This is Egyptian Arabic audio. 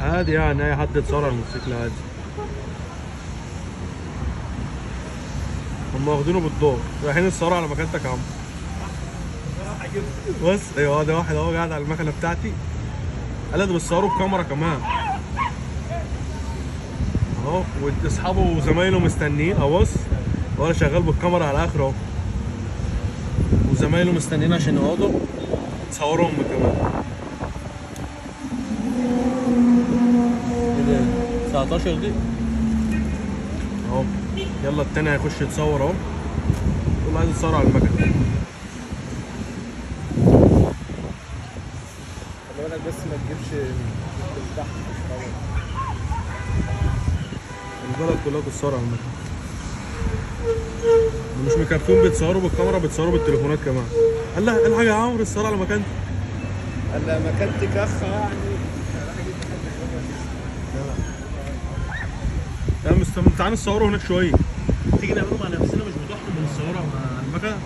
عادي يعني، اي حد يتصور على الموتوسيكل عادي. هم واخدينه بالدور، رايحين يتصوروا على مكانتك يا عم. بص ايوه ده واحد اهو قاعد على المكنه بتاعتي، قال ده بيتصوروا بكاميرا كمان اهو، واصحابه وزمايله مستنيين اهو. بص هو شغال بالكاميرا على اخره اهو، وزمايله مستنيين عشان يقعدوا يتصوروا هم كمان. ايه ده 19 دي اهو. يلا التاني هيخش يتصور اهو، كله عايز يتصور على المكنه. خلي بالك بس ما تجيبش من تحت، البلد كلها بتتصور على المكنه. مش مكفيهم بيتصوروا بالكاميرا، بيتصوروا بالتليفونات كمان. قال لها ايه الحاجة يا عمرو الصور على مكانتي؟ قال لها مكانتي كخه يعني. لا تعالى نصوره هناك شوية، تيجي نعمله مع نفسنا مش بتوعهم، بنصورها مع المكنه.